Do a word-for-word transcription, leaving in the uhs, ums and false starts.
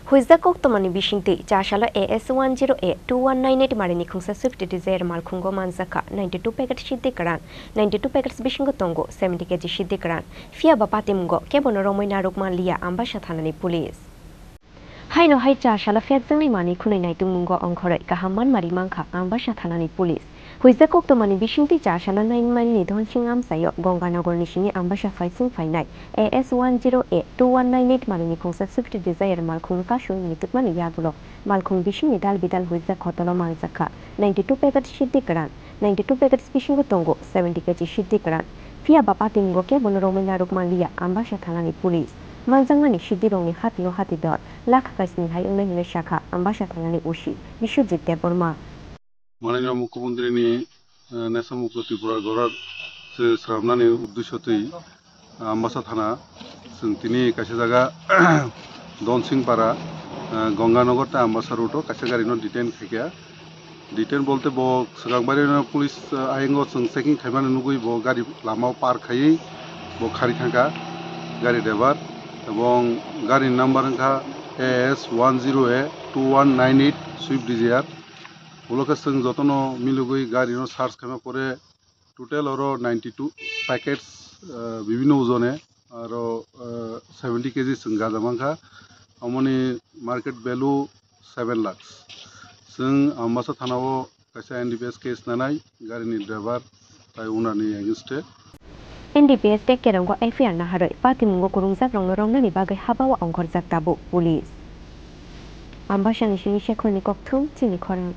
Huijak koktwmani bisingtwi chasalo A S one zero A two one nine eight marini khungsa Swift Dzire malkhungo manjakha ninety two packet siddi kwran, ninety two packets bisingo tongo seventy K G siddi kwran. Phiya ba patimungo kebono romwi narwk manliya Ambasa thanani police. Haino hai chasalo phekjaknai manwi khwnwi naitungmungo ongkhorwi kaham manmari mankha Ambasa thanani police. Huijak koktwmani bisingtwi chasalo nine mile ni Dhonsing amchaio Gonganagar ni simi Ambasa phaising phainai A S one zero A two one nine eight marini khungsa Swift Dzire malkhung kasui ni twkmani yagulo malkhung bisingni dal bidal huijak khotolo manjakha ninety two packet siddi kwran, ninety two packets bisingo tongo seventy K G siddi kwran. Phiya ba patimungo kebono romwi narwk manliya Ambasa thanani police. Manjakmani siddirokni hatio hati dor lakh kaisni hai wngnai hwnwi sakha Ambasa thanani O C Biswajit Debbarma. Mananiya Mukhyamantri ni, eh, Nesa Mukto Tripura Gorak se sramnani uddesho twi, eh, Ambasa thana chwng tini kaisa jaga Donsing para, eh, Gonganagar tei Ambasa road o kaisa gari no detain khaikha. Detain bolte bo swkang baire no police, eh, ayang o chwng checking khaimani nugwi bo gari lama o park khaiwi bo khari thangkha gari driver, ebong gari ni number wngkha A S one zero A two one nine eight Swift Dzire. Ulo khe chwng jotono milugwi gari no search khaima pore total oro ninety two packets, ah, bibhinno ojone aro, ah, seventy K G chwng gaja mankha, amoni market value seven lakhs. Chwng Ambasa thana o kaisa N D P S case nanai gari ni driver tai owner ni against e. N D P S take care wngo F I R naharwi patimungo kwrwngjakrokno romnani bagwi habao ongkhorjak tabuk police. Ambasani simi Shekhorni kokthum chini khorang.